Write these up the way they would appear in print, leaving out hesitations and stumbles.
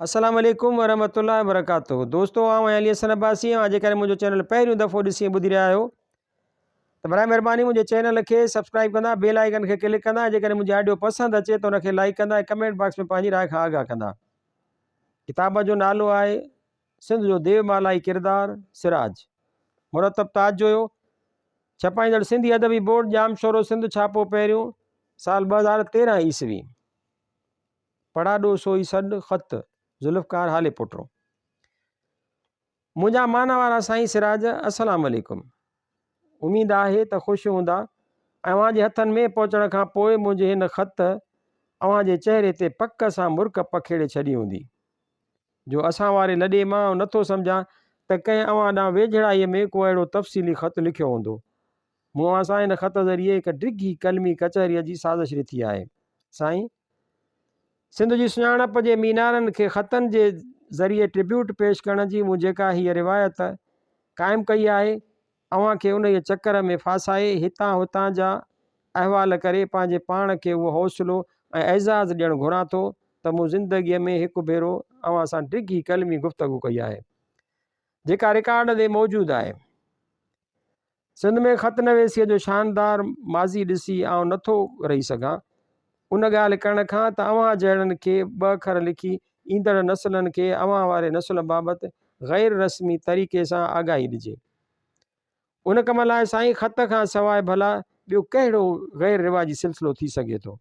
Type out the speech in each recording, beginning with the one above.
السلام عليڪم ورحمة الله وبرڪاته دوستو آئون آهيان علي حسن عباسي اوهان جيڪڏهن منهنجو چينل پهريون دفعو ڏسي ۽ ٻڌي رهيا آهيو ته برائي مهرباني منهنجي چينل کي سبسڪرائب ڪندا بيل آئيڪن کي ڪلڪ ڪندا ۽ جيڪڏهن منهنجي آڊيو پسند اچي ته ان کي لائيڪ ڪندا ۽ ڪمينٽ باڪس ۾ پنهنجي راء کان آگاهه ڪندا. ڪتاب جو نالو آهي سنڌ جو ديومالائي ڪردار سراج مرتب تاج جويو ڇپائيندڙ سنڌي ادبي بورڊ ڄامشورو سنڌ ڇاپو پهريون سال 2013 عيسوي. پڙاڏو سوئي سڏ، خط، ذوالفقار هاليپوٽو. منهنجا مان وارا سائين سراج السلام عليڪم. اميد آهي ته خوش هوندا ۽ اوهان جي هٿن ۾ پهچڻ کان پوء منهنجي هن خط اوهان جي چهري تي پڪ سان مرڪ پکيڙي ڇڏي هوندي. جو اسان واري لڏي مان آئون نٿو سمجهان ته ڪنهن اوهان ڏانهن ويجهڙائيء ۾ ڪو اهڙو تفصيلي خط لکيو هوندو. مون اوهان سان هن خط ذريعي هڪ ڊگهي قلمي ڪچهريء جي سازش رٿي آهي. سائين! سنڌ جي سڃاڻپ جي مينارن کي خطن جي ذريعي ٽربيوٽ پيش ڪرڻ جي مون جيڪا هيء روايت قائم ڪئي آهي، اوهان کي انهيء چڪر ۾ ڦاسائي هتان هتان جا احوال ڪري پنهنجي پاڻ کي اهو حوصلو ۽ اعزاز ڏيڻ گهران ٿو ته مون زندگيء ۾ هڪ ڀيرو اوهان سان ڊگهي قلمي گفتگو ڪئي آهي، جيڪا رڪارڊ تي موجود آهي. سنڌ ۾ خط نويسيء جو شاندار ماضي ڏسي آئون نه ٿو رهي سگهان ان ڳالهه ڪرڻ کان ته اوهان جهڙن کي ٻه اکر لکي ايندڙ نسلن کي اوهان واري نسل بابت غير رسمي طريقي سان آگاهي ڏجي. ان ڪم لاء سائين خط کان سواء ڀلا ٻيو ڪهڙو غير رواجي سلسلو ٿي سگهي ٿو.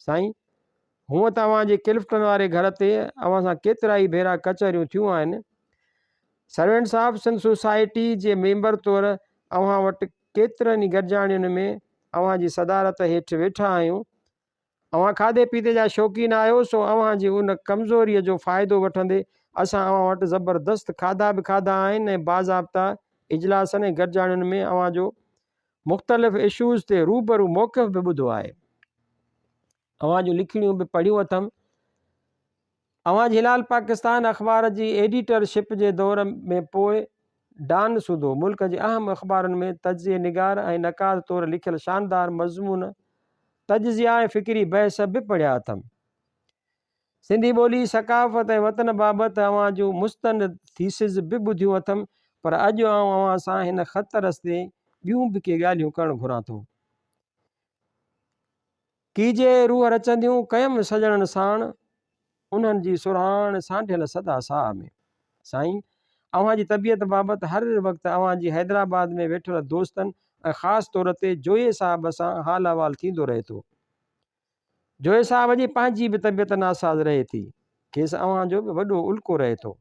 سائين! هونء ته اوهان جي ڪلفٽن واري گهر تي اوهان سان ڪيترائي ڀيرا ڪچهريون ٿيون آهن. سرونٽس آف سنڌ سوسائٽي جي ميمبر طور اوهان وٽ ڪيترن ئي گڏجاڻين ۾ اوهان جي صدارت هيٺ ويٺا آهيون. اوهان کاڌي پيتي جا شوقين آهيو سو اوهان جي ان ڪمزوريء جو فائدو وٺندي اسان اوهان وٽ زبردست کاڌا به کاڌا آهن ۽ باضابطا اجلاسن ۽ گڏجاڻين ۾ اوهان جو مختلف اشوز تي روبرو موقف به ٻڌو آهي. اوهان جون لکڻيون به پڙهيون اٿم. اوهان جي هلال پاڪستان اخبار جي ايڊيٽر شپ جي دور ۾ پوء ڊان سوڌو ملڪ جي اهم اخبارن ۾ تجزئي نگار ۽ نقاد طور لکيل شاندار مضمون، تجزيا ۽ فڪري بحث به پڙهيا اٿم. سنڌي ٻولي، ثقافت ۽ وطن بابت اوهان جون مستند ٿيسز به ٻڌيون اٿم پر اڄ آئون اوهان سان هن خط رستي ٻيون به ڪي ڳالهيون ڪرڻ گهران ٿو. ڪي جي روح رچنديون ڪيم سڄڻن ساڻ، انهن جي سرهاڻ سانڍيل سدا ساهه ۾. سائين! اوهان جي طبيعت بابت هر وقت اوهان جي حيدرآباد ۾ ويٺل دوستن ۽ خاص طور تي جويي صاحب سان حال احوال ٿيندو رهي ٿو. جويي صاحب جي پنهنجي به طبيعت ناساز رهي ٿي. کيس اوهان جو به وڏو الڪو رهي ٿو.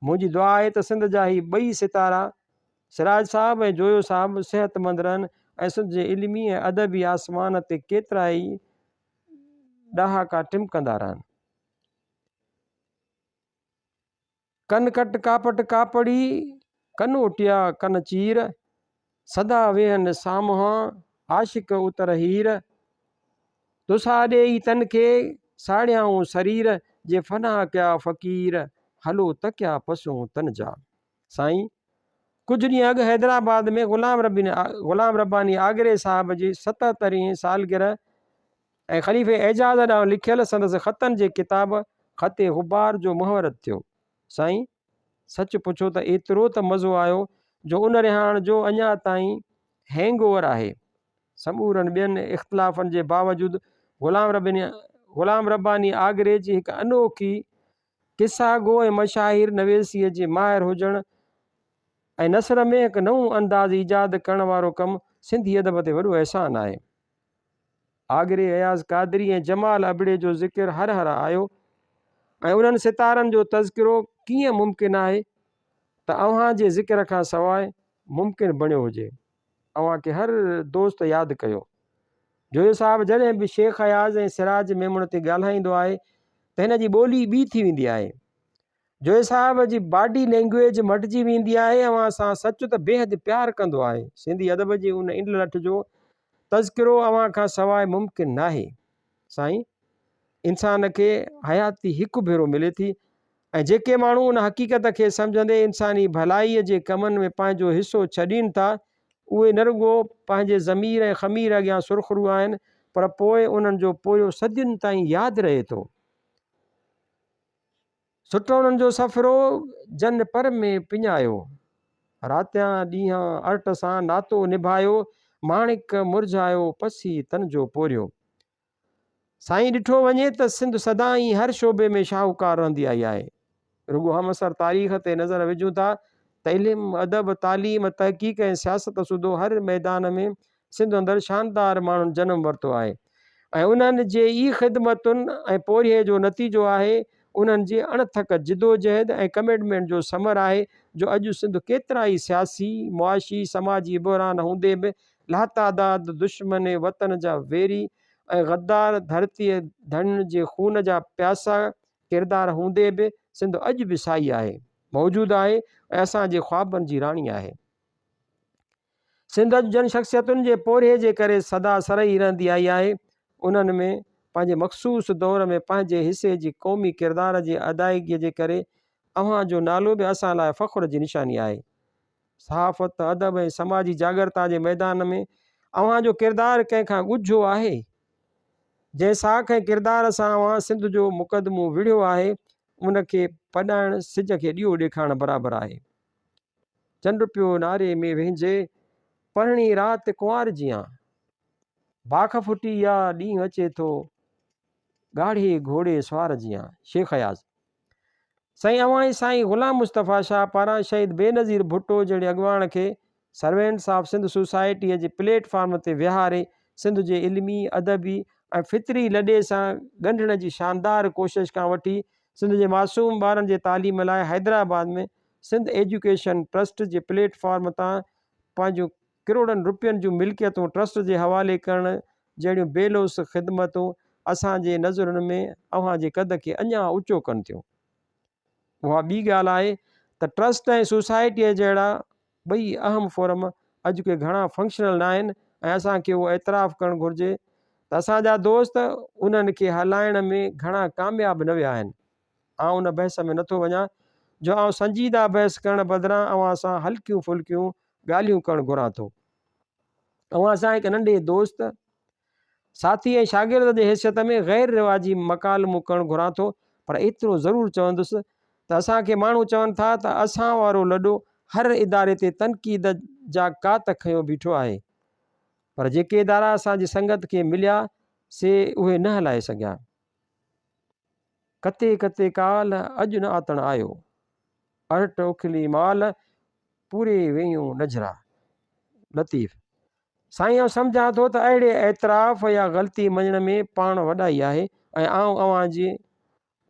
منهنجي دعا آهي ته سنڌ جا هي ٻئي ستارا سراج صاحب ۽ جويو صاحب صحتمند رهن ۽ سنڌ جي علمي ۽ ادبي آسمان تي ڪيترائي ڏهاڪا ٽمڪندا رهن. ڪن ڪٽ ڪاپٽ ڪاپڙي، ڪن اوٽيا ڪن چير، سدا ويهن سامهان، عاشق اتر هير. تسا ڏيئي تن کي، ساڙيائون سرير، جي فنا ڪيا فقير، هلو تڪيا پسون تن جا. سائين! ڪجهه ڏينهن اڳ حيدرآباد ۾ غلام غلام رباني آگري صاحب جي ستهترهين سالگرهه ۽ خليفي اعجاز ڏانهن لکيل سندس خطن جي ڪتاب خط غبار جو مهورت ٿيو. سائين! سچ پڇو ته ايترو ته مزو آيو جو ان رهاڻ جو اڃا تائين هينگ اوور آهي. سمورن ٻين اختلافن جي باوجود غلام غلام رباني آگري جي هڪ انوکي قصا گو ۽ مشاهير نويسيء جي ماهر هجڻ ۽ نثر ۾ هڪ نئون انداز ايجاد ڪرڻ وارو ڪم سنڌي ادب تي وڏو احسان آهي. آگري اياز قادري ۽ جمال ابڙي جو ذڪر هر هر آيو ۽ انهن ستارن جو تذڪرو ڪيئن ممڪن آهي ته اوهان جي ذڪر کان سواء ممڪن بڻيو هجي. اوهان کي هر دوست ياد ڪيو. جويو صاحب جڏهن به شيخ اياز ۽ سراج ميمڻ تي ڳالهائيندو آهي ته هن جي ٻولي ٻي ٿي ويندي آهي. جويي صاحب جي باڊي لينگويج مٽجي ويندي آهي اوهان سان سچ ته بيحد پيار ڪندو آهي. سنڌي ادب جي ان انڊلٺ جو تذڪرو اوهان کان سواء ممڪن ناهي. سائين! انسان کي حياتي هڪ ڀيرو ملي ٿي ۽ جيڪي ماڻهو ان حقيقت کي سمجهندي انساني ڀلائيء جي ڪمن ۾ پنهنجو حصو ڇڏين ٿا، اهي نه رڳو پنهنجي ضمير ۽ خمير اڳيان سرخرو آهن، پر پوء انهن جو پورهيو صدين تائين ياد رهي ٿو. سٽ انهن جو سفرو، جن پر ۾ پڃايو. راتيان ڏينهان ارٽ سان ناتو نڀايو، ماڻڪ مرجهايو پسي تن جو پورهيو. سائين ڏٺو وڃي ته سنڌ سدائين هر شعبي ۾ شاهوڪار رهندي آئي آهي. رڳو همعصر تاريخ تي نظر وجهون ٿا ته علم، ادب، تعليم، تحقيق ۽ سياست سوڌو هر ميدان ۾ سنڌ اندر شاندار ماڻهن جنم ورتو آهي ۽ انهن جي ئي خدمتن ۽ پورهيي جو نتيجو آهي، انهن جي اڻٿڪ جدوجهد ۽ ڪمٽمينٽ جو ثمر آهي جو اڄ سنڌ ڪيترائي سياسي، معاشي، سماجي بحران هوندي به لاتعداد دشمن وطن جا ويري ۽ غدار ڌرتيء ڌڻين جي خون جا پياسا ڪردار هوندي به سنڌ اڄ به سائي آهي، موجود آهي ۽ اسان جي خوابن جي راڻي آهي. سنڌ اڄ جن شخصيتن جي پورهيي جي ڪري سدا سرهي رهندي آئي آهي، انهن ۾ پنهنجي مخصوص دور ۾ پنهنجي حصي جي قومي ڪردار جي ادائيگيء جي ڪري اوهان جو نالو به اسان لاء فخر جي نشاني آهي. صحافت، ادب ۽ سماجي جاڳرتا جي ميدان ۾ اوهان جو ڪردار ڪنهن کان ڳجهو آهي؟ جنهن ساک ۽ ڪردار سان اوهان سنڌ جو مقدمو وڙهيو آهي، ان کي پڏائڻ سج کي ڏيئو ڏيکارڻ برابر آهي. چنڊ پيو ناري ۾ وهنجي، پرڻي رات ڪنوار جيان. باک ڦٽي يا ڏينهن اچي ٿو، ڳاڙهي گهوڙي سوار جيان. شيخ اياز. سائين اوهان ۽ سائين غلام مصطفيٰ شاهه پاران شهيد بينظير ڀٽو جهڙي اڳواڻ کي سرونٽس آف سنڌ سوسائٽيء جي پليٽ فارم تي ويهاري سنڌ جي علمي، ادبي ۽ فطري لڏي سان ڳنڍڻ جي شاندار ڪوشش کان وٺي سنڌ جي معصوم ٻارن جي تعليم لاء حيدرآباد ۾ سنڌ ايجوڪيشن ٽرسٽ جي پليٽ فارم تان پنهنجون ڪروڙن رپين جون ملڪيتون ٽرسٽ جي حوالي ڪرڻ جهڙيون بي لوث خدمتون اسان جي نظرن ۾ اوهان جي قد کي اڃا اوچو ڪن ٿيون. اها ٻي ڳالهه آهي ته ٽرسٽ ۽ سوسائٽيء جهڙا ٻئي اهم فورم اڄ ڪي گهڻا فنڪشنل ناهن ۽ اسان کي اهو اعتراف ڪرڻ گهرجي ته اسان جا دوست انهن کي هلائڻ ۾ گهڻا ڪامياب نه ويا آهن. آئون ان بحث ۾ نٿو وڃان جو آئون سنجيده بحث ڪرڻ بدران اوهان سان هلڪيون ڦلڪيون ڳالهيون ڪرڻ گهران ٿو. اوهان سان هڪ ننڍي دوست، ساٿي ۽ شاگرد جي حيثيت ۾ غير رواجي مڪالمو ڪرڻ گهران ٿو پر ايترو ضرور چوندس ته اسان کي ماڻهو چون ٿا ته اسان وارو لڏو هر اداري تي تنقيد جا ڪات کنيو بيٺو آهي پر جيڪي ادارا اسان جي سنگت کي مليا سي اهي نه هلائي سگهيا. ڪتي ڪتي ڪال، اڄ نه آتڻ آيو. ارٽ اکلي مال، پوري ويون نجهرا. لطيف سائين آئون سمجهان ٿو ته اهڙي اعتراف يا غلطي مڃڻ ۾ پاڻ وڏائي آهي ۽ آئون اوهان جي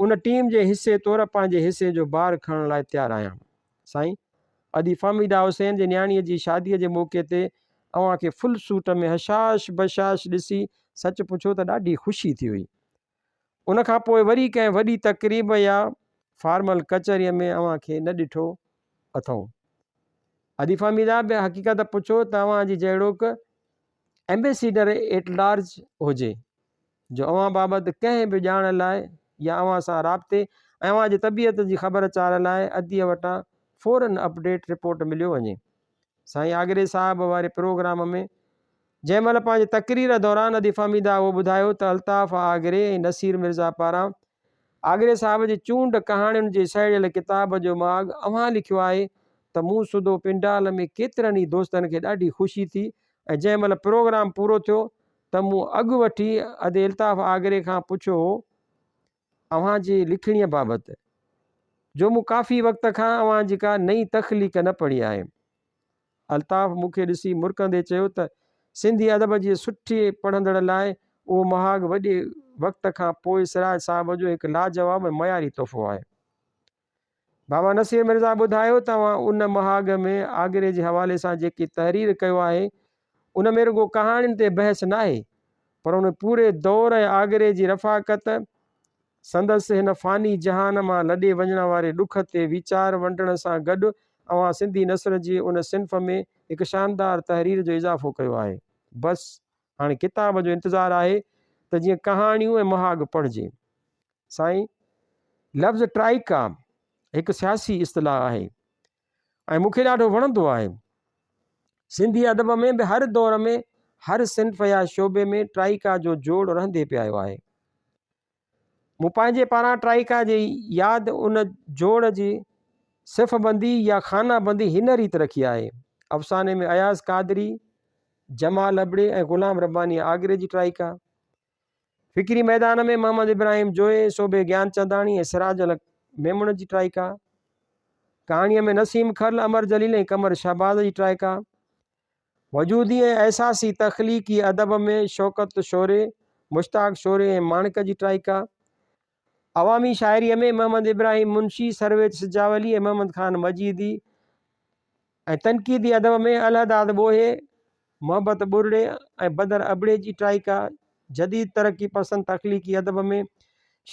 ان ٽيم جي حصي طور پنهنجي حصي جو بار کڻڻ لاء تيار آهيان. سائين ادي فهميده حسين جي نياڻيء جي شاديء جي موقعي تي اوهان کي فل سوٽ ۾ هشاش بشاش ڏسي سچ پڇو ته ڏاڍي خوشي ٿي هئي. ان کان پوء وري ڪنهن وڏي تقريب يا فارمل ڪچهريء ۾ اوهان کي نه ڏٺو اٿئون. ادي فهميده به حقيقت پڇو ته اوهان جي جهڙوڪ ايمبيسيڊر ايٽ لارج هجي. جو اوهان بابت ڪنهن به ڄاڻ لاء يا اوهان سان رابطي ۽ اوهان جي طبيعت جي خبر چار لاء اديء وٽان فورن اپڊيٽ رپورٽ مليو وڃي. سائين آگري صاحب واري پروگرام ۾ جنهن مهل پنهنجي تقرير دوران ادي فهميده اهو ٻڌايو ته الطاف آگري ۽ نصير مرزا پاران آگري صاحب جي چونڊ ڪهاڻين جي سهيڙيل ڪتاب جو مهاڳ اوهان لکيو آهي ته مون سوڌو پنڊال ۾ ڪيترن ئي دوستن کي ڏاڍي خوشي ٿي ۽ جنهن مهل پروگرام پورو ٿيو ته مون اڳ وٺي ادي الطاف آگري کان پڇيو هو اوهان جي لکڻيء بابت، جو مون ڪافي وقت کان اوهان جي ڪا نئين تخليق نه پڙهي آهي. الطاف مون کي ڏسي مرڪندي چيو ته سنڌي ادب جي سٺي پڙهندڙ لاء اهو مهاڳ وڏي وقت کان پوء سراج صاحب جو هڪ لاجواب ۽ معياري تحفو آهي. بابا نصير مرزا ٻڌايو ته اوهان ان مهاڳ ۾ آگري جي حوالي سان جيڪي تحرير ڪيو آهي ان ۾ رڳو ڪهاڻين تي بحث ناهي پر ان پوري دور ۽ آگري جي رفاقت، سندس هن فاني جهان مان لڏي وڃڻ واري ڏک تي ويچار ونڊڻ سان گڏ اوهان سنڌي نثر جي ان صنف ۾ هڪ شاندار تحرير جو اضافو ڪيو آهي. بس هاڻي ڪتاب جو انتظار آهي ته جيئن ڪهاڻيون ۽ مهاڳ پڙهجي. سائين، لفظ ٽرائيڪا هڪ سياسي اصطلاح آهي ۽ مون کي ڏاڍو وڻندو آهي. سنڌي ادب ۾ به هر دور ۾ هر صنف يا شعبي ۾ ٽرائيڪا جو جوڙ رهندي پئي آيو آهي. مون پنهنجي پاران ٽرائيڪا جي ياد ان جوڙ جي صف بندي يا خانه بندي هن ريت رکي آهي، افساني ۾ اياز قادري، جمال ابڙي ۽ غلام رباني آگري جي ٽرائيڪا، فڪري ميدان ۾ محمد ابراهيم جويي، سوڀي گيانچنداڻي ۽ سراج الحق ميمڻ جي ٽرائيڪا، ڪهاڻيء ۾ نسيم کرل، امر جليل ۽ قمر شهباز جي ٽرائيڪا، وجودي ۽ احساسي تخليقي ادب ۾ شوڪت شوري، مشتاق شوري ۽ ماڻڪ جي ٽرائيڪا، عوامي شاعريء ۾ محمد ابراهيم منشي، سرويچ سجاولي ۽ محمد خان مجيدي ۽ تنقيدي ادب ۾ الهداد ٻوهيي، محبت ٻرڙي ۽ بدر ابڙي جي ٽرائيڪا، جديد ترقي پسند تخليقي ادب ۾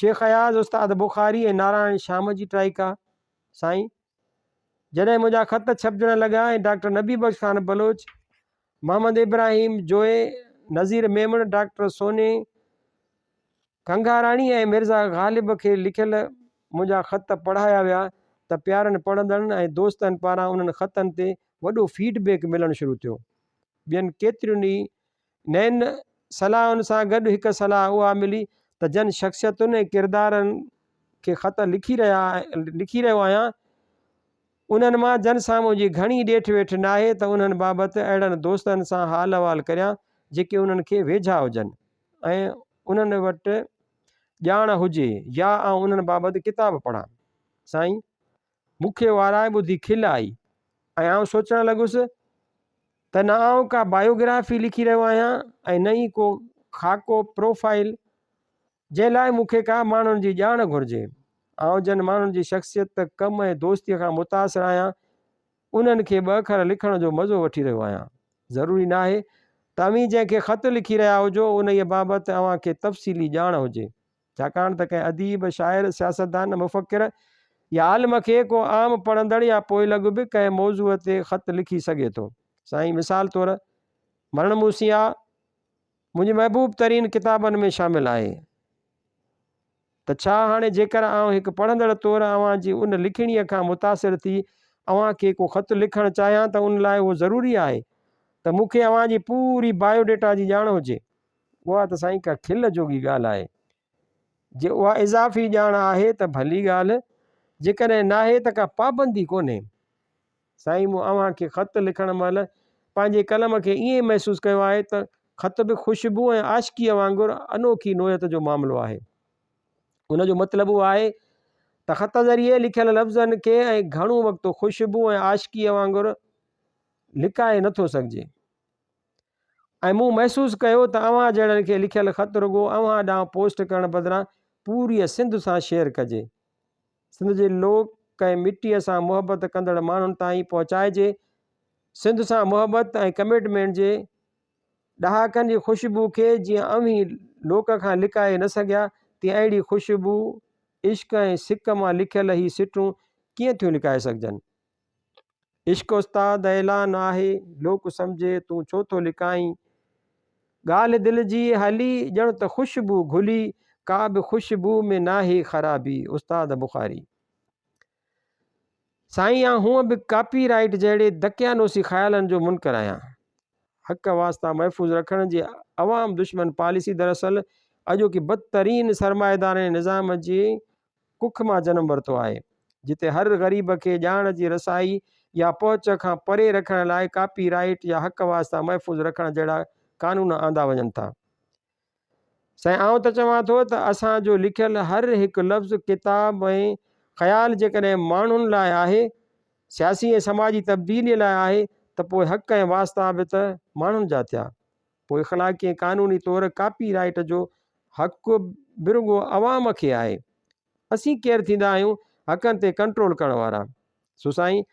شيخ اياز، استاد بخاري ۽ نارائڻ شيام جي ٽرائيڪا. سائين! جڏهن منهنجا خط ڇپجڻ لڳا ۽ ڊاڪٽر نبي بخش خان بلوچ، محمد ابراهيم جويي، نذير ميمڻ، ڊاڪٽر سوني کنگهاراڻي ۽ مرزا غالب کي لکيل منهنجا خط پڙهايا ويا ته پيارن پڙهندڙن ۽ دوستن پاران انهن خطن تي وڏو فيڊ بيڪ ملڻ شروع ٿيو. ٻين ڪيترين ئي نين صلاحن سان گڏ هڪ صلاح اها ملي ته جن شخصيتن ۽ ڪردارن کي خط لکي رهيو آهيان، انهن مان جن سان منهنجي گهڻي ڏيٺ ويٺ ناهي ته انهن بابت اهڙن دوستن سان حال احوال ڪريان جيڪي انهن کي ويجها هجن ۽ انهن وٽ ڄاڻ هجي يا آئون انهن بابت ڪتاب پڙهان. سائين! مون کي اها راء ٻڌي کل آئي ۽ آئون سوچڻ لڳس ته نه آئون ڪا بايوگرافي لکي رهيو آهيان ۽ نه ئي ڪو خاڪو، پروفائيل، جنهن لاء مون کي ڪا ماڻهن جي ڄاڻ گهرجي. آئون جن ماڻهن جي شخصيت، ڪم ۽ دوستيء کان متاثر آهيان، انهن کي ٻه اکر لکڻ جو مزو وٺي رهيو آهيان. ضروري ناهي ته اوهين جنهن کي خط لکي رهيا هجو، انهيء بابت اوهان کي تفصيلي ڄاڻ هجي. ڇاڪاڻ ته ڪنهن اديب، شاعر، سياستدان، مفڪر يا عالم کي ڪو عام پڙهندڙ يا پوئلڳ به ڪنهن موضوع تي خط لکي سگهي ٿو. سائين مثال طور مرڻ مون سين آ منهنجي محبوب ترين ڪتابن ۾ شامل آهي ته ڇا هاڻي جيڪر آئون هڪ پڙهندڙ طور اوهان جي ان لکڻيء کان متاثر ٿي اوهان کي ڪو خط لکڻ چاهيان ته ان لاء اهو ضروري آهي ته مون کي اوهان جي پوري بايو ڊيٽا جي ڄاڻ هجي؟ اها ته سائين ڪا کل جوڳي ڳالهه آهي. جي اها اضافي ڄاڻ آهي ته ڀلي ڳالهه، جيڪڏهن ناهي ته ڪا پابندي ڪونهي. سائين مون اوهان کي خط لکڻ مهل پنهنجي قلم کي ائين محسوس ڪيو آهي ته خط به خوشبو ۽ عاشقيء وانگر انوکي نوعيت جو معاملو آهي. ان جو مطلب اهو آهي ته خط ذريعي لکيل لفظن کي ۽ گهڻو وقت خوشبو ۽ عاشقيء وانگر لڪائي نٿو سگهجي. ۽ مون محسوس ڪيو ته اوهان جهڙن کي لکيل خط رڳو اوهان ڏانهن پوسٽ ڪرڻ بدران پوريء سنڌ سان شيئر ڪجي. سنڌ جي لوڪ ۽ مٽيء سان محبت ڪندڙ ماڻهن تائين پهچائجي. سنڌ سان محبت ۽ ڪمٽمينٽ جي ڏهاڪن جي خوشبو کي جيئن اوهين لوڪ کان لڪائي نه سگهيا تيئن اهڙي خوشبو، عشق ۽ سڪ مان لکيل هي سٽون ڪيئن ٿيون لڪائي سگهجن. عشق استاد اعلان آهي، لوڪ سمجهي تون ڇو ٿو لڪائين. ڳالهه دل جي هلي ڄڻ ته خوشبو گهلي، ڪا به خوشبو ۾ ناهي خرابي، استاد بخاري. سائين آئون هونء به ڪاپي رائيٽ جهڙي دقيانوسي خيالن جو منڪر آهيان. حق واسطا محفوظ رکڻ جي عوام دشمن پاليسي دراصل اڄوڪي بدترين سرمائيدارڻي نظام جي ڪک مان جنم ورتو آهي، جتي هر غريب کي ڄاڻ جي رسائي يا پهچ کان پري رکڻ لاء ڪاپي رائيٽ يا حق واسطا محفوظ رکڻ جهڙا قانون آندا وڃن ٿا. سائين آئون ته چوان ٿو ته اسان جو لکيل هر هڪ لفظ، ڪتاب ۽ خيال جيڪڏهن ماڻهن لاء آهي، سياسي ۽ سماجي تبديليء لاء آهي ته پوء حق ۽ واسطا به ته ماڻهن جا ٿيا. پوء اخلاقي ۽ قانوني طور ڪاپي رائيٽ جو حق به رڳو عوام کي آهي. اسين ڪير ٿيندا آهيون حقن تي ڪنٽرول ڪرڻ وارا. سو سائين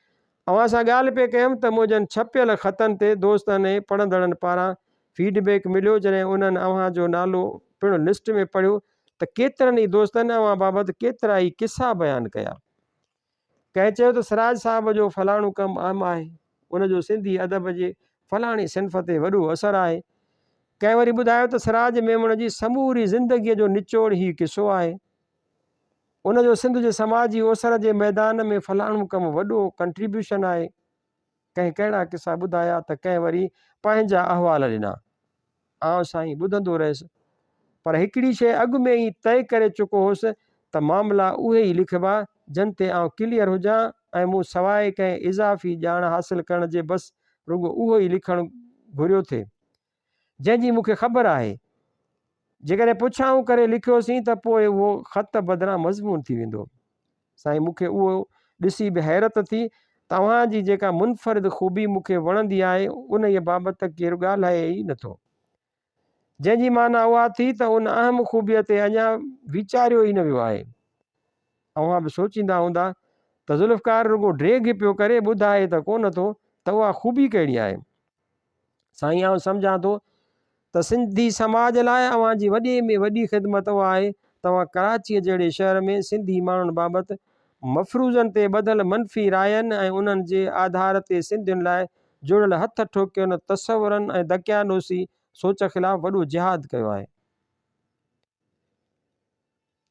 اوهان سان ڳالهه پئي ڪيم ته منهنجن ڇپيل خطن تي دوستن ۽ پڙهندڙن پاران فيڊ بيڪ مليو جڏهن انهن اوهان جو نالو پڻ لسٽ ۾ پڙهيو ته ڪيترن ئي دوستن اوهان بابت ڪيترائي قصا بيان ڪيا. ڪنهن چيو ته سراج صاحب جو فلاڻو ڪم اهم آهي، ان جو سنڌي ادب جي فلاڻي صنف تي وڏو اثر آهي. ڪنهن وري ٻڌايو ته سراج ميمڻ جي سموري زندگيء جو نچوڙ هي قصو آهي. ان جو سنڌ جي سماجي اوسر جي ميدان ۾ فلاڻو ڪم وڏو ڪنٽريبيوشن آهي. ڪنهن ڪهڙا قصا ٻڌايا ته ڪنهن وري پنهنجا احوال ڏنا. آئون سائين ٻڌندو رهيس. پر هڪڙي شيء اڳ ۾ ئي طئي ڪري چڪو هوس ته معاملا اهي ئي لکبا جن تي آئون ڪليئر هجان ۽ مون سواء ڪنهن اضافي ڄاڻ حاصل ڪرڻ جي بس رڳو اهو ئي لکڻ گهريو ٿي جنهن جي مون کي خبر آهي. جيڪڏهن پڇائون ڪري لکيوسين ته پوء اهو خط بدران مضمون ٿي ويندو. سائين مون کي اهو ڏسي به حيرت ٿي ته اوهان جي جيڪا منفرد خوبي مون کي وڻندي آهي انهيء بابت ته ڪير ڳالهائي ئي نٿو. جنهن جي معنيٰ اها ٿي ته ان اهم خوبيء تي اڃا ويچاريو ئي نه ويو آهي. اوهان به سوچيندا هوندا ته ذوالفقار رڳو ڊيگهه پيو ڪري ٻڌائي ته ڪونه ٿو ته اها خوبي ڪهڙي آهي. سائين آئون سمجهان ٿو ته سنڌي سماج لاء اوهان جي وڏي ۾ وڏي خدمت اها آهي ته اوهان ڪراچيء جهڙي شهر ۾ سنڌي ماڻهن بابت مفروضن تي ٻڌل منفي راين ۽ انهن جي آڌار تي سنڌين لاء جڙيل هٿ ٺوڪين تصورن ۽ دقيانوسي سوچ خلاف وڏو جهاد ڪيو آهي.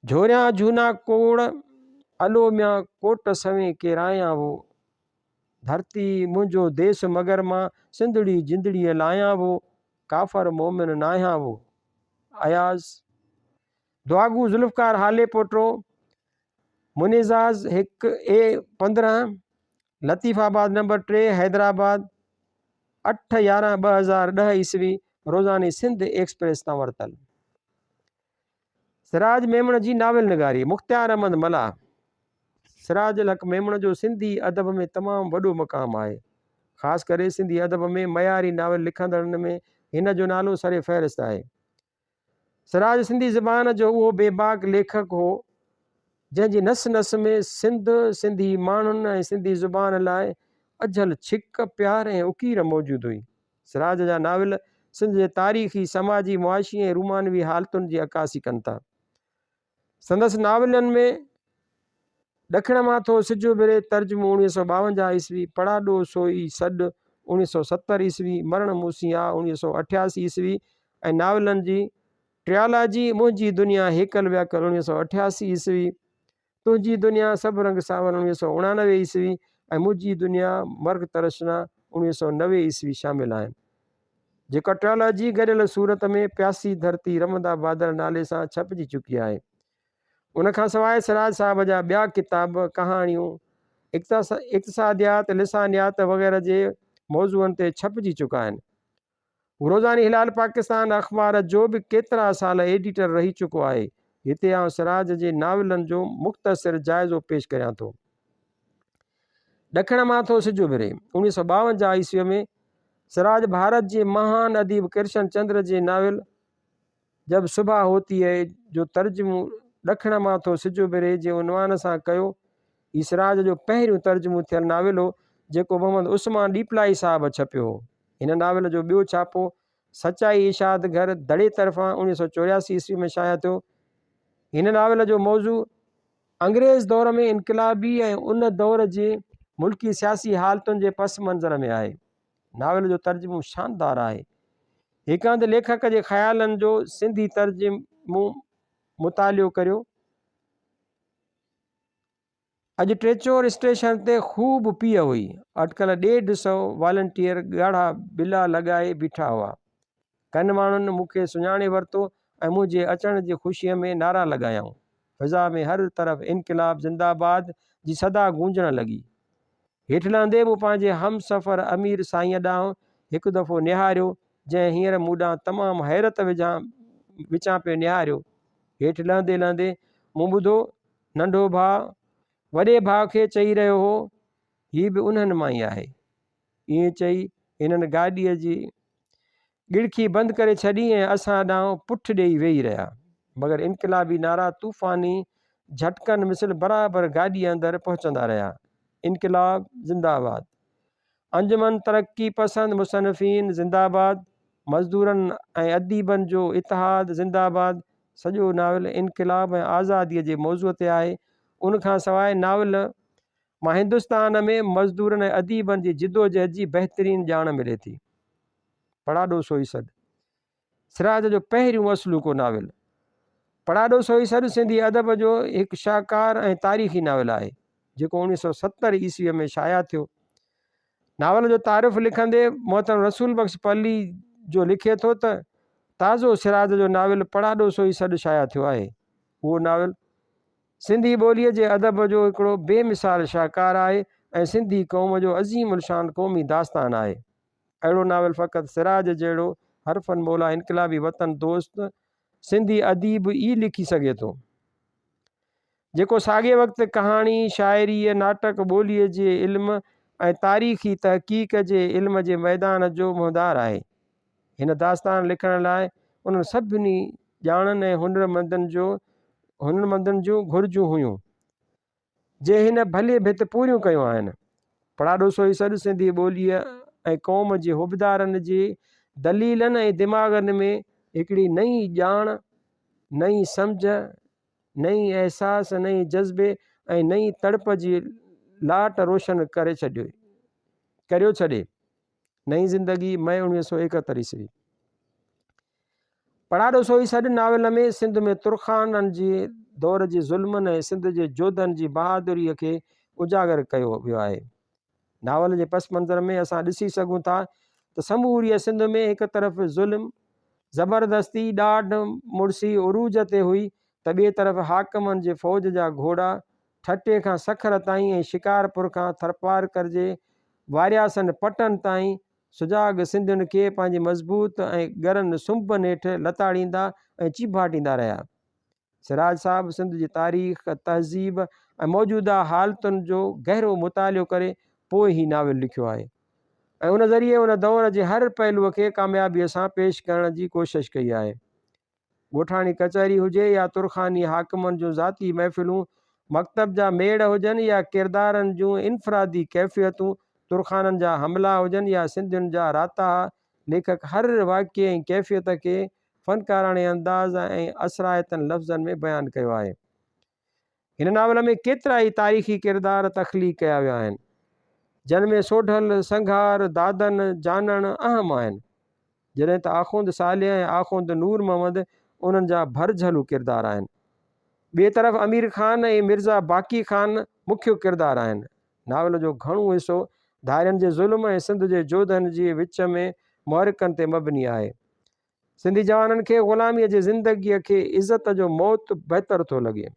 جهوريان جهونا ڪوڙ، الو ميان ڪوٽ سوين ڪيرايان وو. ڌرتي منهنجو ديس مگر مان سنڌڙي جندڙيء لايان وو. ڪافر مومن ناهيان وو. اياز دعاگو ذوالفقار هاليپوٽو، منيزاز هڪ اي 15، لطيف آباد نمبر 3، حيدرآباد، 8/11/2010 عيسوي، روزاني سنڌ ايڪسپريس تان ورتل. سراج ميمڻ جي ناول نگاري، مختيار احمد ملاح، سراج الحق ميمڻ جو سنڌي ادب ۾ تمام وڏو مقام آهي. خاص ڪري سنڌي ادب ۾ معياري ناول لکندڙن ۾ هن جو نالو سر فهرست آهي. سراج سنڌي زبان جو اهو بيباڪ ليکڪ هو، جنهن جي نس نس ۾ سنڌ، سنڌي ماڻهن ۽ سنڌي زبان لاء اجهل ڇڪ، پيار ۽ اڪير موجود هئي. سراج جا ناول سنڌ جي تاريخي، سماجي، معاشي ۽ رومانوي حالتن جي عڪاسي ڪن ٿا. سندس ناولن ۾ ڏکڻ مان ٿو سج اڀري، ترجمو، 1952 عيسوي، پڙاڏو سوئي سڏ، 1970 عيسوي، مرڻ مون سين آ، 1988 عيسوي، ۽ ناولن جي ٽريالاجي منهنجي دنيا هيڪل وياڪل، 1988 عيسوي، تنهنجي دنيا سڀ رنگ ساون 1989 عيسوي ۽ منهنجي دنيا مرگ ترشنا 1990 عيسوي شامل آهن. جيڪا ٽرالاجي گڏيل صورت ۾ پياسي ڌرتي رمندا بادل نالي سان ڇپجي چڪي آهي. ان کان سواء سراج صاحب جا ٻيا ڪتاب، ڪهاڻيون، اقتصاديات، لسانيات وغيره جي موضوعن تي ڇپجي چڪا آهن. هو روزاني هلال پاڪستان اخبار جو به ڪيترا سال ايڊيٽر رهي چڪو آهي. هتي آئون سراج جي ناولن جو مختصر جائزو پيش ڪريان ٿو. ڏکڻ مان ٿو سج اڀري، 1952 عيسويء ۾ سراج ڀارت جي مهان اديب ڪرشن چندر جي ناول جب صبح هوتي هي جو ترجمو ڏکڻ مان ٿو سج اڀري جي عنوان سان ڪيو. هي سراج جو پهريون ترجمو ٿيل ناول هو، جيڪو محمد عثمان ڏيپلائي صاحب ڇپيو هو. هن ناول جو ٻيو ڇاپو سچائي اشاعت گهر دڙي طرفان 1984 عيسوي ۾ شايع ٿيو. هن ناول جو موضوع انگريز دور ۾ انقلابي ۽ ان دور جي ملڪي سياسي حالتن جي پس منظر ۾ آهي. ناول جو ترجمو شاندار آهي. هڪ هنڌ ليکڪ جي خيالن جو سنڌي ترجمو مطالعو ڪريو. اڄ ٽيچور اسٽيشن تي خوب پيهه هئي. اٽڪل ڏيڍ سئو والنٽيئر ڳاڙها ٻلا لڳائي بيٺا هئا. ڪن ماڻهن مون کي سڃاڻي ورتو ۽ منهنجي اچڻ جي خوشيء ۾ نعرا لڳايائون. فضا ۾ هر طرف انقلاب زنده باد جي صدا گونجڻ لڳي. هيٺ لهندي مون پنهنجي همسفر امير سائينء ڏانهن هڪ دفعو نهاريو، جنهن هينئر مون ڏانهن تمام حيرت وچان پيو نهاريو. هيٺ لهندي لهندي مون ٻڌو، ننڍو ڀاء وڏي ڀاء کي چئي رهيو هو، هي به انهن مان ئي آهي. ائين چئي هنن گاڏيء جي ڳڙکي بند ڪري ڇڏي ۽ اسان ڏانهن پٺ ڏيئي ويهي رهيا. مگر انقلابي نعرا طوفاني جهٽڪن مثل برابر گاڏيء اندر پهچندا رهيا. انقلاب زنده آباد! انجمن ترقي پسند مصنفين زنده آباد! مزدورن ۽ اديبن جو اتحاد زنده آباد! سڄو ناول انقلاب ۽ آزاديء جي موضوع تي آهي. ان کان سواء ناول مان هندستان ۾ مزدورن ۽ اديبن جي جدوجهد جي بهترين ڄاڻ ملي ٿي. پڙاڏو سوئي سڏ، سراج جو پهريون اصلوڪو ناول. پڙاڏو سوئي سڏ سنڌي ادب جو هڪ شاهڪار ۽ تاريخي ناول آهي، جيڪو 1970 عيسويء ۾ شايع ٿيو. ناول جو تعارف لکندي محترم رسول بخش پلي جو لکي ٿو ته. تازو سراج جو ناول پڙاڏو سوئي سڏ شايع ٿيو آهي. اهو ناول سنڌي ٻوليء جي ادب جو هڪڙو بي مثال شاهڪار آهي ۽ سنڌي قوم جو عظيم الشان قومي داستان آهي. اهڙو ناول فقط سراج جهڙو حرفن مولا انقلابي وطن دوست سنڌي اديب ئي لکي سگهي ٿو. جيڪو ساڳئي وقت ڪهاڻي، شاعريء، ناٽڪ، ٻوليء جي علم ۽ تاريخي تحقيق جي علم جي ميدان جو منهندار آهي. هن داستان لکڻ لاء انهن سڀني ڄاڻن ۽ هنرمندن جو هنرمندن جون گهرجون هيون، جي هن ڀلي ڀت پوريون ڪيون آهن. پڙاڏو سوئي سڏ سنڌي ٻوليء ۽ قوم جي حبدارن جي دليلن ۽ دماغن ۾ هڪڙي نئين ڄاڻ، نئين سمجهه، نئين احساس، نئين جذبي ۽ نئين تڙپ جي لاٽ روشن ڪري ڇڏيو ڪريو ڇڏي. نئين زندگي، مئي 1971 عيسوي. پڙاڏو سوئي سڏ ناول ۾ سنڌ ۾ ترخانن جي دور جي ظلمن ۽ سنڌ جي جوڌن جي بهادريء کي اجاگر ڪيو ويو آهي. ناول جي پس منظر ۾ اسان ڏسي سگهون ٿا ته سموريء سنڌ ۾ هڪ طرف ظلم، زبردستي، ڏاڍ مڙسي عروج تي هئي ته ٻئي طرف حاڪمن جي فوج جا گهوڙا ٺٽي کان سکر تائين ۽ شڪارپور کان ٿرپارڪر جي وارياسن پٽن تائين سجاڳ سنڌين کي پنهنجي مضبوط ۽ ڳرن سنبن هيٺ لتاڙيندا ۽ چيڀاٽيندا رهيا. سراج صاحب سنڌ جي تاريخ، تهذيب ۽ موجوده حالتن جو گهرو مطالعو ڪري پوء هي ناول لکيو آهي ۽ ان ذريعي ان دور جي هر پهلوء کي ڪاميابيء سان پيش ڪرڻ جي ڪوشش ڪئي آهي. ڳوٺاڻي ڪچهري هجي يا ترخاني حاڪمن جون ذاتي محفلون، مڪتب جا ميڙ هجن يا ڪردارن جون انفرادي ڪيفيتون، ترخانن جا حملا هجن يا سنڌين جا راتاها، ليکڪ هر واقعي ۽ ڪيفيت کي فنڪاراڻي انداز ۽ اثرائتن لفظن ۾ بيان ڪيو آهي. هن ناول ۾ ڪيترائي تاريخي ڪردار تخليق ڪيا ويا آهن، جن ۾ سوڍل، سنگهار، دادن، جانڻ اهم آهن، جڏهن ته آخوند صالح ۽ آخوند نور محمد انهن جا ڀرجهلو ڪردار آهن. ٻئي طرف امير خان ۽ مرزا باقي خان مکيو ڪردار آهن. ناول جو گهڻو حصو ڌارين جي ظلم ۽ سنڌ جي جوڌن جي وچ ۾ محرڪن تي مبني آهي. سنڌي جوانن کي غلاميء جي زندگيء کي عزت جو موت بهتر ٿو لڳي.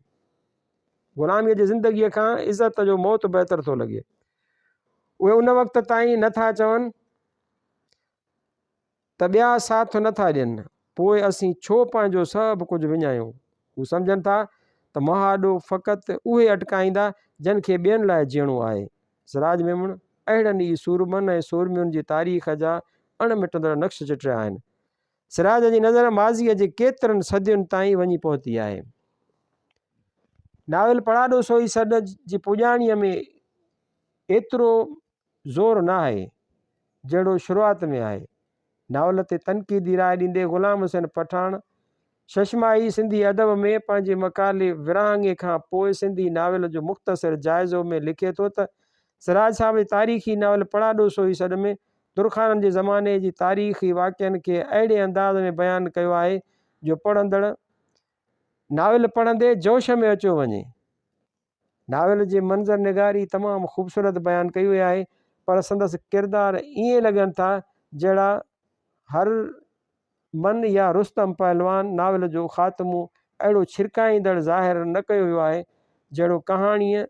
غلاميء جي زندگيء کان عزت جو موت بهتر ٿو لڳي. اهي ان وقت تائين نه ٿا چون ته ٻيا ساٿ نه ٿا ڏين، پوء اسين ڇو پنهنجو سڀ ڪجهه وڃايون؟ هو سمجهن ٿا ته مهاڏو فقط اهي اٽڪائيندا جن کي ٻين لاء جيئڻو آهي. سراج ميمڻ اهڙن ئي سورمن ۽ سورمين جي تاريخ جا اڻ مٽندڙ نقش چٽيا آهن. سراج جي نظر ماضيء جي ڪيترن صدين تائين وڃي پهتي آهي. ناول پڙاڏو سوئي سڏ جي پڄاڻيء ۾ ايترو زور نه آهي، جهڙو شروعات ۾ آهي. ناول تي تنقيدي راء ڏيندي غلام حسين پٺاڻ ششماهي سنڌي ادب ۾ پنهنجي مقالي ورهاڱي کان پوء سنڌي ناول جو مختصر جائزو ۾ لکي ٿو ته سراج صاحب جي تاريخي ناول پڙاڏو سوئي سڏ ۾ ترخانن جي زماني جي تاريخي واقعن کي اهڙي انداز ۾ بيان ڪيو آهي جو پڙهندڙ ناول پڙهندي جوش ۾ اچيو وڃي. ناول جي منظر نگاري تمام خوبصورت بيان ڪئي وئي آهي پر سندس ڪردار ائين لڳن ٿا جهڙا هر من يا رستم پهلوان ناول جو خاتمو اهڙو ڇرڪائيندڙ ظاهر نه ڪيو ويو آهي جهڙو ڪهاڻيء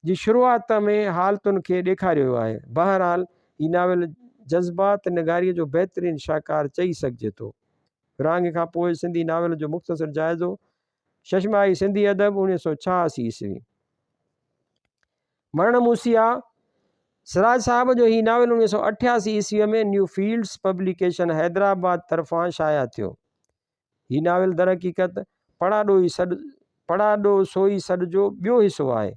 جي شروعات ۾ حالتن کي ڏيکاريو ويو آهي. بهرحال هي ناول جذبات نگاريء جو بهترين شاهڪار چئي سگهجي ٿو. ورهاڱي کان پوء سنڌي ناول جو مختصر جائزو ششماهي سنڌي ادب 1986 عيسوي. مرڻ موسيا، سراج صاحب جو هي ناول 1988 عيسويء ۾ نيو فيلڊس پبليڪيشن حيدرآباد طرفان شايع ٿيو. هي ناول درحقيقت پڙاڏو ئي سڏ پڙاڏو سوئي سڏ جو ٻيو حصو آهي.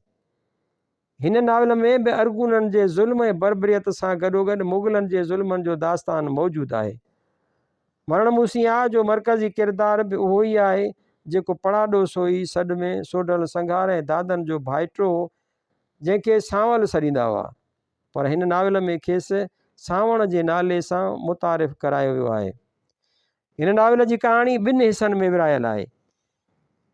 هن ناول ۾ به ارغونن جي ظلم ۽ بربريت سان گڏوگڏ مغلن جي ظلمن جو داستان موجود آهي. مرڻ موسيا جو مرڪزي ڪردار به اهو ئي آهي، جيڪو پڙاڏو سوئي سڏ ۾ سوڍل سنگهار ۽ دادن جو ڀائٽو هو، جنهن کي سانول سڏيندا هئا. پر هن ناول ۾ کيس سانوڻ جي نالي سان متعارف ڪرايو ويو آهي. هن ناول جي ڪهاڻي ٻن حصن ۾ ورهايل آهي.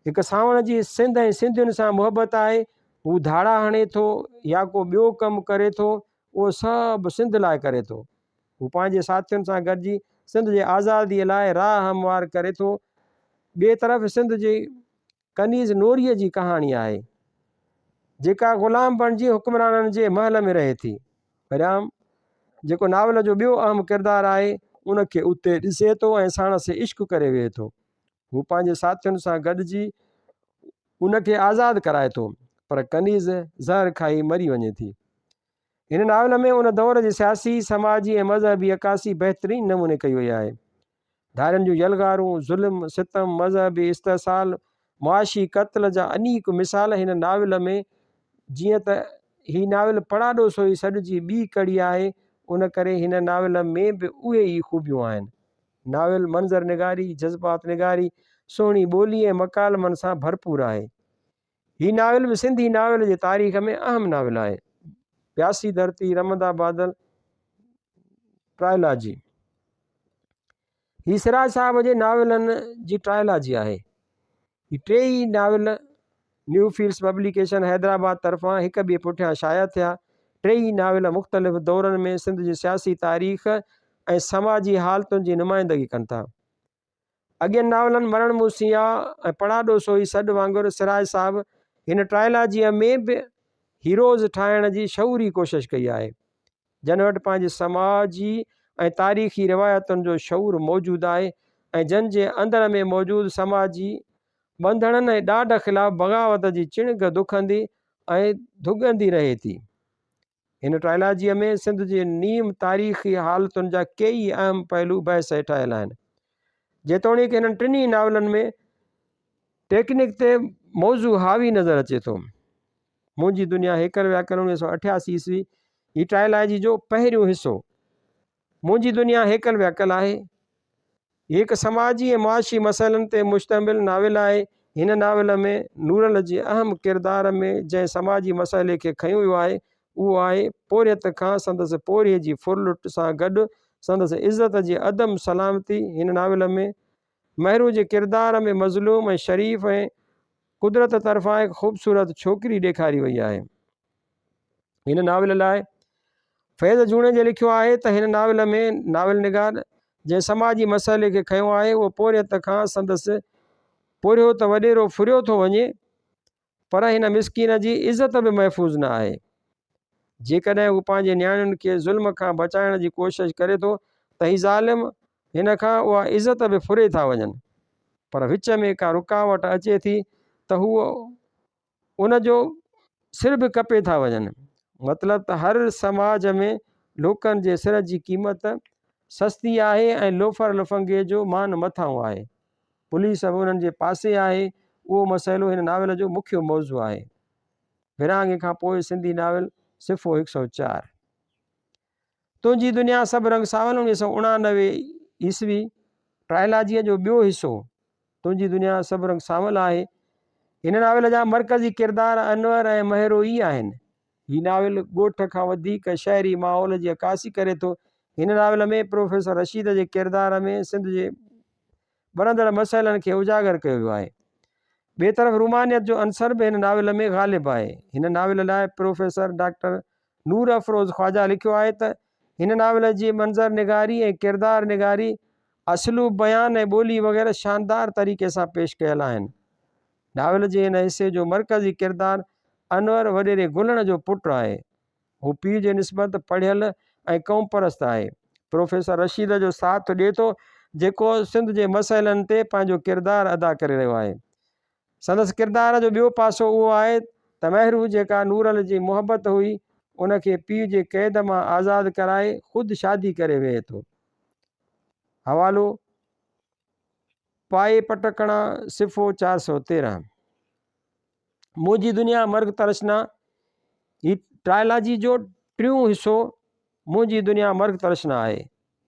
هڪ سانوڻ جي سنڌ ۽ سنڌين سان محبت آهي، هو ڌاڙا هڻي ٿو يا ڪو ٻيو ڪم ڪري ٿو، اهو سڀ سنڌ لاء ڪري ٿو. هو پنهنجي ساٿين سان گڏجي سنڌ جي آزاديء لاء راهه هموار ڪري ٿو. ٻئي طرف سنڌ جي ڪنيز نوريء جي ڪهاڻي آهي، جيڪا غلام بڻجي حڪمرانن جي محل ۾ رهي ٿي. وريام، جيڪو ناول جو ٻيو اهم ڪردار آهي، ان کي اتي ڏسي ٿو ۽ ساڻس عشق ڪري ويهي ٿو. هو پنهنجي ساٿين سان گڏجي ان کي آزاد ڪرائي ٿو، پر ڪنيز زهر کائي مري وڃي ٿي. هن ناول ۾ ان دور جي سياسي، سماجي ۽ مذهبي عڪاسي بهترين نموني ڪئي وئي آهي. ڌارين جون يلغارون، ظلم، ستم، مذهبي استحصال، معاشي قتل جا انيڪ مثال هن ناول ۾ جيئن ته هي ناول پڙاڏو سوئي سڏ جي ٻي ڪڙي آهي ان ڪري هن ناول ۾ به اهي ئي خوبيون آهن. ناول منظر نگاري، جذبات نگاري، سهڻي ٻولي ۽ مڪالمن سان ڀرپور آهي. هي ناول به سنڌي ناول جي تاريخ ۾ اهم ناول آهي. پياسي ڌرتي، رمندا بادل، ٽرائلاجي، هي سراج صاحب جي ناولن جي ٽرائلاجي آهي. هي ٽيئي novel new fields publication Hyderabad طرفان هڪ ٻئي پٺيان شايع ٿيا. ٽيئي ناول مختلف دورن ۾ سنڌ جي سياسي تاريخ ۽ سماجي حالتن جي نمائندگي ڪن ٿا. اڳين ناولن مرڻ مون سين آ ۽ پڙاڏو سوئي سڏ وانگر سراج صاحب هن ٽرائلاجيء ۾ به هيروز ٺاهڻ جي شعوري ڪوشش ڪئي آهي، جن وٽ پنهنجي سماجي ۽ تاريخي روايتن جو شعور موجود آهي ۽ جن جي اندر ۾ موجود سماجي ٻنڌڻن ۽ ڏاڍ خلاف بغاوت جي چڻگ دکندي ۽ ڌڳندي رهي ٿي. هن ٽرائلاجيء ۾ سنڌ جي نيم تاريخي حالتن جا ڪيئي اهم پهلو بحث هيٺ آيل آهن. جيتوڻيڪ هنن ٽنهي ناولن ۾ ٽيڪنڪ تي موضوع حاوي نظر اچي ٿو. منهنجي دنيا هيڪر وياڪل 1988 عيسوي هي ٽرائلاجي جو پهريون حصو منهنجي دنيا هيڪل وياڪل آهي. هي هڪ سماجي ۽ معاشي مسئلن تي مشتمل ناول آهي. هن ناول ۾ نورل جي اهم ڪردار ۾ جنهن سماجي مسئلي کي کنيو ويو آهي، اهو آهي پورهيت کان سندس پورهيي جي ڦرلٽ سان گڏ سندس عزت جي عدم سلامتي. هن ناول ۾ مهرو جي ڪردار ۾ مظلوم ۽ شريف ۽ قدرت طرفان هڪ خوبصورت ڇوڪري ڏيکاري وئي آهي. هن ناول لاء فيض جوڻيجي لکيو آهي ته هن ناول ۾ ناول نگار جنهن سماجي مسئلي کي کنيو آهي اهو پورهيت کان سندس پورهيو ته وڏيرو ڦريو ٿو وڃي پر هن مسڪين جي عزت به محفوظ نه آهي. جيڪڏهن هو پنهنجي نياڻين کي ظلم کان بچائڻ جي ڪوشش ڪري ٿو ته هي ظالم هن کان اها عزت به ڦري ٿا وڃن پر وچ ۾ ڪا رڪاوٽ اچي ٿي ته هو ان جو سر به ڪپي ٿا وڃن. مطلب ته هر سماج ۾ لوڪن جي سر جي قيمت سستي آهي ۽ لوفر لفنگي جو مان مٿانهون آهي. پوليس به انهن جي پاسي آهي. اهو مسئلو هن ناول جو مکيه موضوع آهي. ورهاڱي کان پوء سنڌي ناول صفحو 104. تنهنجي دنيا سڀ رنگ ساول 1989 عيسوي ٽرائلاجيء جو ٻيو حصو تنهنجي دنيا سڀ رنگ سانول آهي. هن ناول جا مرڪزي ڪردار انور ۽ مهرو ئي آهن. هي ناول ڳوٺ کان وڌيڪ شهري ماحول جي عڪاسي ڪري ٿو. هن ناول ۾ پروفيسر رشيد جي ڪردار ۾ سنڌ جي ٻرندڙ مسئلن کي اجاگر ڪيو ويو آهي. ٻئي طرف رومانيت جو عنصر به هن ناول ۾ غالب آهي. هن ناول لاء پروفيسر ڊاڪٽر نور افروز خواجه لکيو آهي ته، هن ناول جي منظر نگاري ۽ ڪردار نگاري، اسلوب بيان ۽ ٻولي وغيره شاندار طريقي سان پيش ڪيل آهن. ناول جي هن حصي جو مرڪزي ڪردار انور وڏيري گلڻ جو پٽ آهي. هو پيء جي نسبت پڙهيل ۽ قومپرست آهي. پروفيسر رشيد جو ساٿ ڏئي ٿو، جيڪو سنڌ جي مسئلن تي پنهنجو ڪردار ادا ڪري رهيو آهي. سندس ڪردار جو ٻيو پاسو اهو آهي ته مهرو جيڪا نورل جي محبت هئي، ان کي پيء جي قيد مان آزاد ڪرائي خود شادي ڪري ويهي ٿو. حوالو، پائي پٽڪڻا، صفحو 413. منهنجي دنيا مرگ ترشنا، هي ٽرائلاجي جو ٽيون حصو منهنجي دنيا مرگ ترشنا آهي.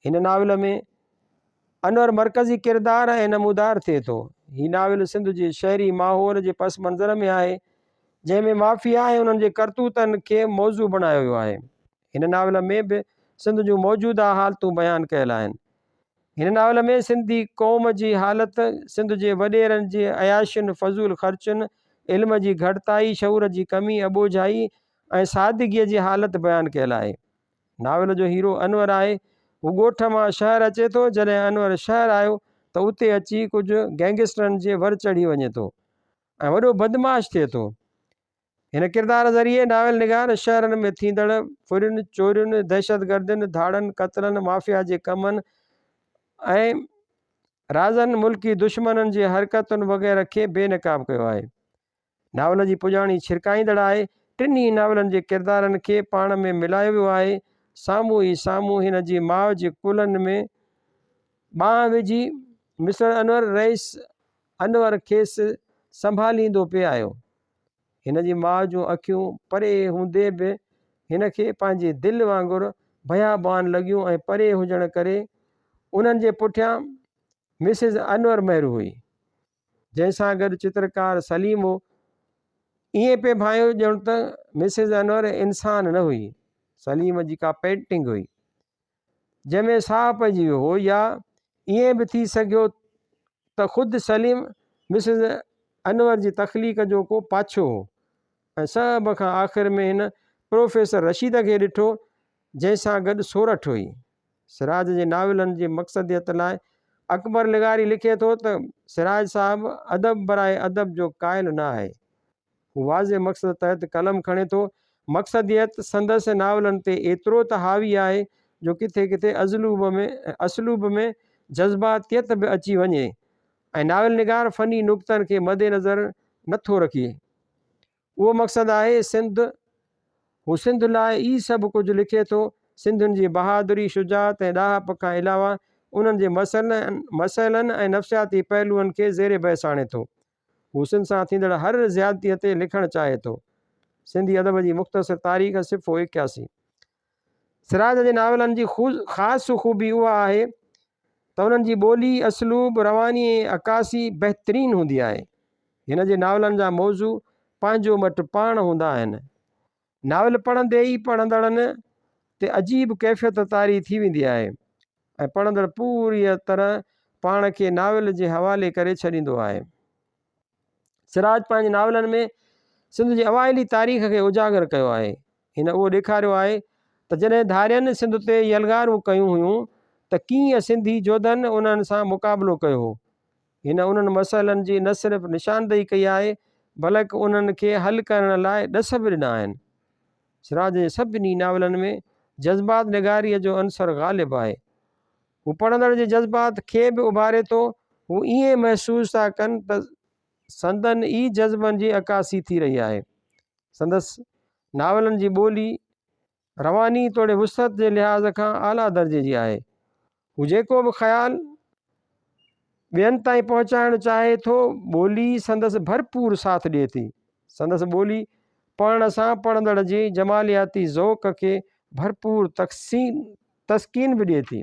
هن ناول ۾ انور مرڪزي ڪردار ۽ نمودار ٿئي ٿو. هي ناول سنڌ جي شهري ماحول جي پس منظر ۾ آهي، جنهن ۾ مافيا ۽ انهن جي ڪرتوتن کي موضوع بڻايو ويو آهي. هن ناول ۾ به سنڌ جون موجوده حالتون بيان ڪيل آهن. هن ناول ۾ سنڌي قوم جي حالت، سنڌ جي وڏيرن جي عياشين، فضول خرچين، علم جي گهٽتائي، شعور جي ڪمي، اٻوجهائي ۽ سادگيء جي حالت بيان ڪيل آهي. ناول جو هيرو انور آهي. هو ڳوٺ مان شهر اچي ٿو، جڏهن انور شهر آيو ته اتي اچي ڪجهه گينگسٽرن جي ور چڙهي وڃي ٿو ۽ وڏو بدمعاش ٿئي ٿو. هن ڪردار ذريعي ناول نگار شهرن ۾ ٿيندڙ ڦرين، چورين، دهشتگردين، ڌاڙن، قتلن، مافيا جي ڪمن ۽ رازن، ملڪي دشمنن جي حرڪتن وغيره کي بي نقاب ڪيو آهي. ناول جي پڄاڻي ڇرڪائيندڙ آهي. ٽنهي ناولن جي ڪردارن کي پاڻ ۾ ملايو ويو آهي. سامهون ئي سامهون هن جي ماء جي ڪلهن ۾ ٻانهن وجهي مسٽر انور رئيس انور کيس سنڀاليندو پئي آيو. هن جي ماء جون اکيون پري هوندي به هن کي پنهنجي دل وانگر بيابان لڳيون ۽ پري هجڻ ڪري انهن جي پٺيان مسز انور مهر هئي. جنهن سان گڏ چترڪار سليم هو. ائين پئي ڀانئيو ڄڻ ته مسز انور انسان نه هئي، سليم جي ڪا پينٽنگ هئي، جنهن ۾ ساهه پئجي ويو هو يا ائين به ٿي سگهيو ته خود سليم مسز انور جي تخليق جو ڪو پاڇو هو ۽ سڀ کان آخر ۾ هن پروفيسر رشيد کي ڏٺو، جنهن سان گڏ سورٺ هئي. سراج جي ناولن جي مقصديت لاء اڪبر لغاري لکي ٿو ته سراج صاحب ادب براء ادب جو قائل نه آهي. هو واضح مقصد تحت قلم کڻي ٿو. مقصديت سندس ناولن تي ايترو ته حاوي آهي جو ڪٿي ڪٿي اسلوب ۾ جذباتيت به اچي وڃي ۽ ناول نگار فني نڪتن کي مدنظر نه ٿو رکي. اهو مقصد آهي سنڌ، هو سنڌ لاء ئي سڀ ڪجهه لکي ٿو، سنڌين جي بهادري، شجاعت ۽ ڏاهپ کان علاوه انهن جي مسئلن ۽ نفسياتي پهلوئن کي زير بحث آڻي ٿو. هو سنڌ سان ٿيندڙ هر زيادتيء تي لکڻ چاهي ٿو. سنڌي ادب جي مختصر تاريخ، صفحو 81. سراج جي ناولن جي خاص خوبي اها آهي ته انهن جي ٻولي، اسلوب، رواني ۽ عڪاسي بهترين هوندي آهي. هن جي ناولن جا موضوع پنهنجو مٽ پاڻ هوندا آهن. ناول پڙهندي ئي پڙهندڙن تي عجيب ڪيفيت طاري ٿي ويندي آهي ۽ پڙهندڙ پوريء طرح پاڻ کي ناول جي حوالي ڪري ڇڏيندو آهي. سراج پنهنجي ناولن ۾ سنڌ جي اوائلي تاريخ کي اجاگر ڪيو آهي. هن اهو ڏيکاريو آهي ته جڏهن ڌارين سنڌ تي يلغارون ڪيون هيون ته ڪيئن سنڌي جوڌن انهن سان مقابلو ڪيو هو. هن انهن مسئلن جي نه صرف نشاندهي ڪئي آهي بلڪ انهن کي حل ڪرڻ لاء ڏس به ڏنا آهن. سراج جي سڀني ناولن ۾ جذبات نگاريء جو عنصر غالب آهي. هو پڙهندڙ جي جذبات کي به اڀاري ٿو. هو ائين محسوس ٿا ڪن ته سندن ئي جذبن جي عڪاسي ٿي رهي آهي. سندس ناولن جي ٻولي رواني توڙي وسعت جي لحاظ کان اعليٰ درجي جي آهي. هو جيڪو به خيال ٻين تائين پهچائڻ چاهي ٿو، ٻولي سندس ڀرپور ساٿ ڏئي ٿي. سندس ٻولي پڙهڻ سان پڙهندڙ جي جمالياتي ذوق کي ڀرپور تسڪين به ڏئي ٿي.